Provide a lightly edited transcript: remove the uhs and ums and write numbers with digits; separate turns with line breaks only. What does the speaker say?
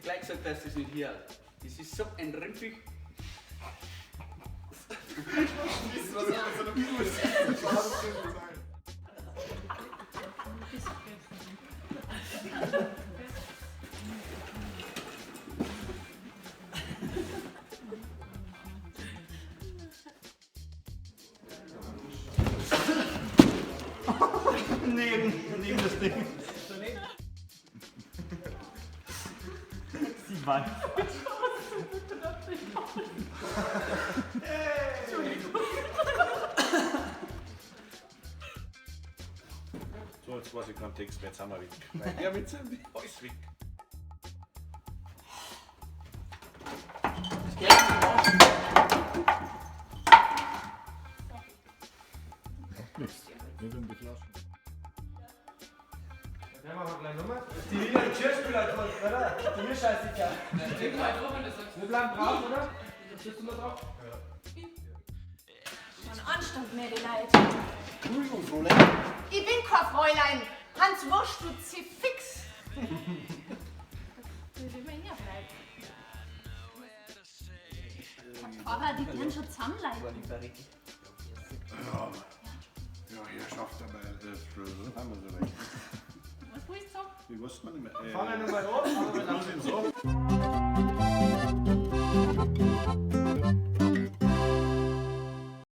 Gleich gesagt, dass das nicht hier. Das ist so ein Rimpfig.
Neben das Ding. Sie weiß.
So, jetzt weiß ich keinen Text mehr, jetzt sind wir weg. Weil der Witz sind alles weg.
Das geht nicht.
Nichts. Nicht um die Flaschen.
Die wieder den Geschirrspüler gefunden, oder? Die mir scheißegal. Wir bleiben drauf, oder? Bist du noch drauf?
Von Anstand mehr die Leute.
Entschuldigung, Fräulein.
Ich bin kein Fräulein. Hans Wurst, du Zifix. Das will immer in bleiben. Pfarrer, die können schon zusammenleiten.
Ja, ja, Herrschaft, aber das haben wir so weit.
Was willst du sagen?
Wie weiß man nicht mehr?
Fangen wir nochmal an.
Ich muss ihn sagen.